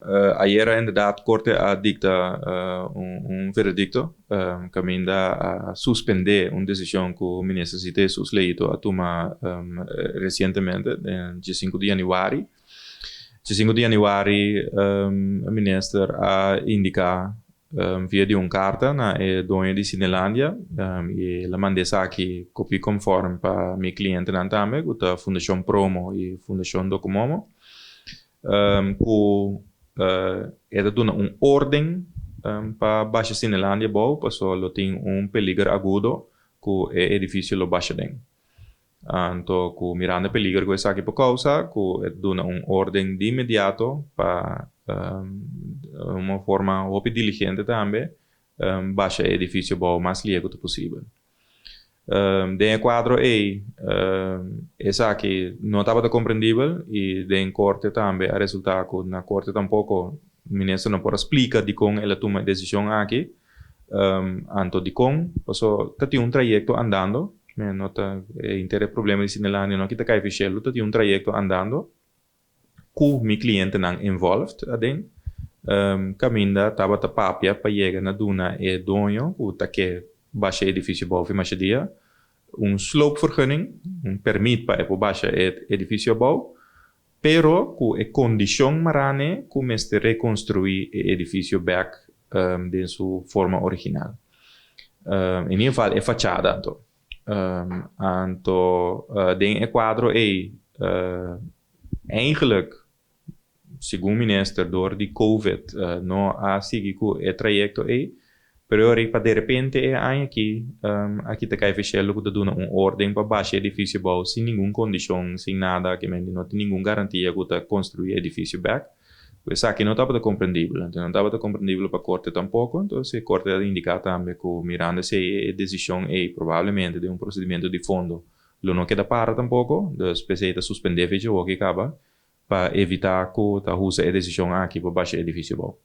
Ayera inderdaad Corte a dicta un veredicto caminda a suspende un decision cu Minister Zita Jesus Leito a tuma recientemente den 5 di januari. 5 di januari Minister a indica via di un carta na e doño di Cinelandia y el a manda esaki copie conform pa mi clientenan tambe, cu ta Fundacion Promo y Fundacion Docomomo, ku e ta duna un orden pa basha Cinelandia abou, pasobra lo tin un peliger agudo ku e edifisio lo basha den. Anto ku mirando e peliger ku esaki por kousa, ku e ta duna un orden di inmediato pa un forma hopi diligente tambe basha e edifisio abou mas lihe ku ta posibel. Den e kuadro ei, esaki no tabata komprendibel i den korte tambe a resultá ku na korte tampoko minister no por a splika dikon el a tuma e desishon aki. Anto dikon? Paso ta tin un trayekto andando, no ta e henter e problema di Cinelandia no a kita kai fishelu, ta tin un trayekto andando ku mi klientenan involved aden, kaminda tabata papia pa yega na duna e doño ku ta ke basha e edifisio abou fi masha dia un sloopvergunning, un permit pa e por basha e edifisio abou, pero ku e kondishon marane ku mester rekonstruí e edifisio bèk den su forma original. In ieder geval e fachada anto. Anto den e kuadro ei eigenlijk segun minister door di covid no a sigui ku e trayekto ei, pero e pa derepente e aña aki a kita kai feshel ku ta duna un orden pa basha e edifisio abou sin ningun kondishon, sin nada, ke men no tin ningun garantia ku ta konstrui e edifisio bek. Ku esaki no tabata komprendibel, anto no tabata komprendibel pa korte tampoko, entonces e korte a indiká tambe ku mirando esei e desishon ei probablemente den un prosedimentu di fondo lo no keda para tampoko, dus p'esei ta suspendé fecha hoki kaba pa evitá ku ta usa e desishon aki pa basha e edifisio abou.